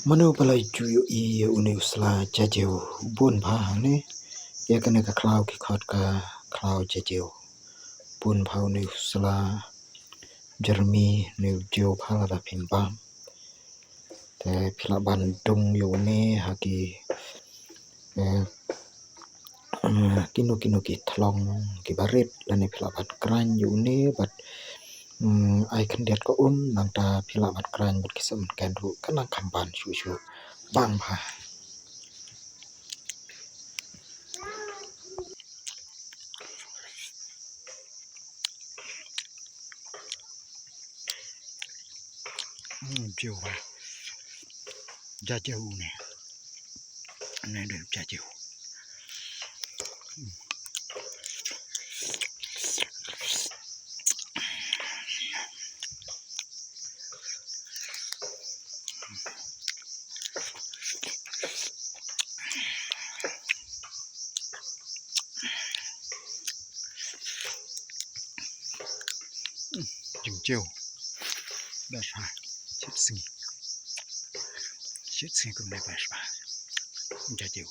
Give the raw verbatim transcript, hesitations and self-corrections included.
Mano ba la ju ïohi ïa une u sla jajew? Bun bha hangne ïa kane ka khlaw ki khot ka khlaw jajew. Bun bha une u sla jermi, une u jew bha lada phim bam. Te phi lah ban dung ïa une ha ki, eh, eh, kino kino ki thlong kiba rit, lane phi lah ban khraiñ ïa une bad, mm, ai khyndiat ka um, nangta phi lah ban khraiñ bad ki sah mynken ruh, ka nang kham ban shuh shuh. Bang bha. Hmm, jew bha. Jajew une. Une dei jajew. Jingjew. Bha. Shit sngi. Shit sngi kumne bha. Jajew.